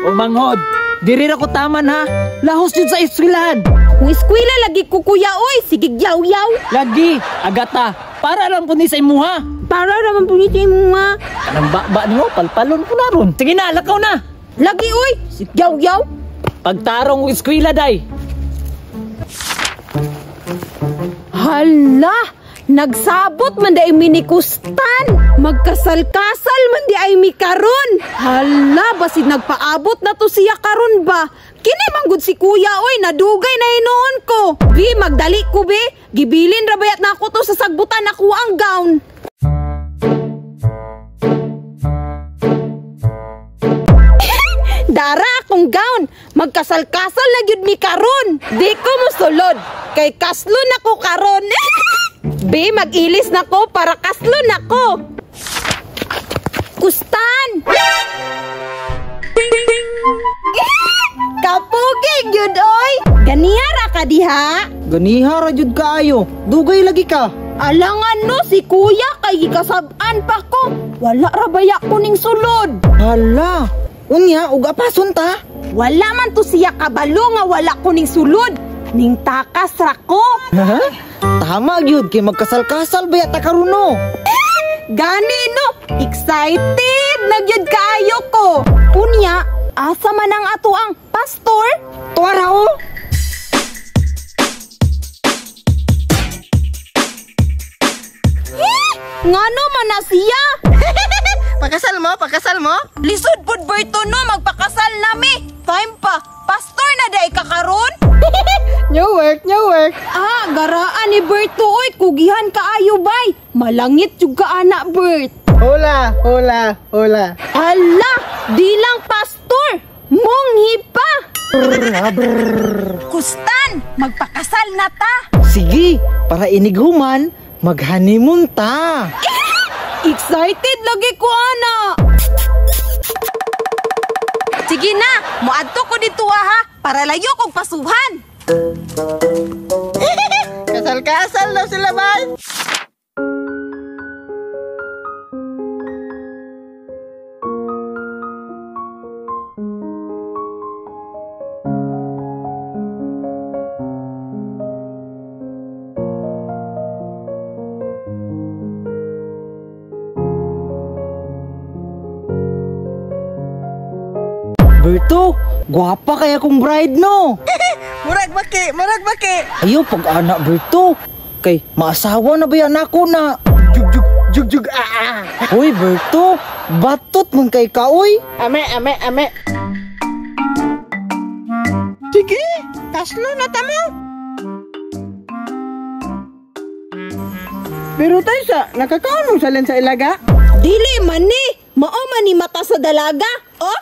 O manghod, diri ra ko taman ha. Lahos jud sa eskwelahan. Kung eskwela lagi ko kuya oy, sige yaw-yaw. Lagi, Agata, para lang po ni sa imuha. Para naman po ni sa imuha. Kanang ba nimo, palpalon ko na ron. Sige na, lakaw na. Lagi oy, sige yaw-yaw. Pagtarong og eskwela day. Hala, nagsabot man di ay minikustan. Magkasal-kasal man di ay mi karon. Hala, basid nagpaabot na to siya karon ba? Kini man gud si kuya oy, nadugay na hinuon ko. Bi, magdali ko bi. Gibilin ra bayat na ako to sa sagbutan ako ang gown. Dara akong gown. Magkasal-kasal na gyud mi karon. Di ko mosulod kay kaslon ako karon. Be, mag-ilis na ko para kaslon ako. Kustan! Kapugi gyud oy. Ganiha ra ka diha? Ganiha ra jud kaayo. Dugay lagi ka. Alangan no si kuya kay gikasab-an pa ko. Wala ra baya ko ning sulod. Hala, unya ug apason ta? Wala man to siya kabalo nga wala ko ning sulod. Ning takas ra ko. Ha? Tama gyud kay magkasal-kasal baya ta karon no. Gani no, excited na gyud kaayo ko. Unya, asa man ang ato ang pastor? Tuwa ra oh. Ngano man na siya? Pakasal mo, pakasal mo. Lisod pud Berto no, magpakasal nami. Time pa, pastor na day ka karon. New work, new work. Ah, garaan ni Berto oy, kugihan kaayo bay. Malangit jud ka ana Bert. Hola, hola, hola. Ala, di lang pastor, munghi pa. Kustan, magpakasal na ta. Sige, para inighuman, mag-honeymoon ta. Excited lagi ko ana. Sige na, moadto ko dito ha, para layo kog pasuhan. Kasal-kasal daw sila bay. Berto, gwapa kaya kong bride no. Murag baki, murag baki. Ayo pag anak Berto, kay maasawa na ba yan ako na? Jug jug jug jug ah ah. Hoy Berto, batot man kay ka oy. Ame ame ame. Sige, kaslo na tamo. Pero tayo sa nakakaon mong salin sa ilaga? Dili man ni, mao man ni mata sa dalaga. Oh?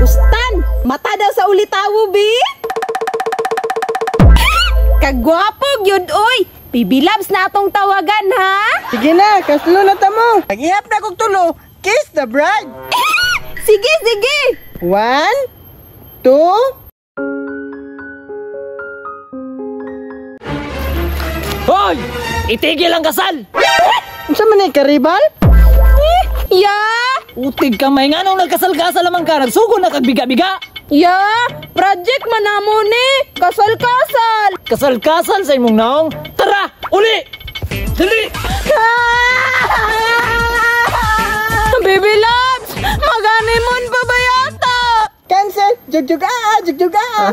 Kustan, mata daw sa ulitawo, bi. Kagwapo gyud oy. Bibi Labs na atong tawagan ha. Sige na, kaslo na tamo. Nag-ihap na kog tulo. Kiss the bride. Sige, sige. 1, 2. Hoy! Itigil ang kasal! Unsa man ni karibal? Ya! Utig kamay nga nung nagkasal-kasal naman ka, nagsugod na kag biga-biga. Ya! Project man namo ni! Kasal-kasal! Kasal-kasal sa imong naong. Tara! Uli! Dali! Baby Labs! Mag-honeymoon pa ba yata? Cancel! Jug-jug ah! Jug-jug ah!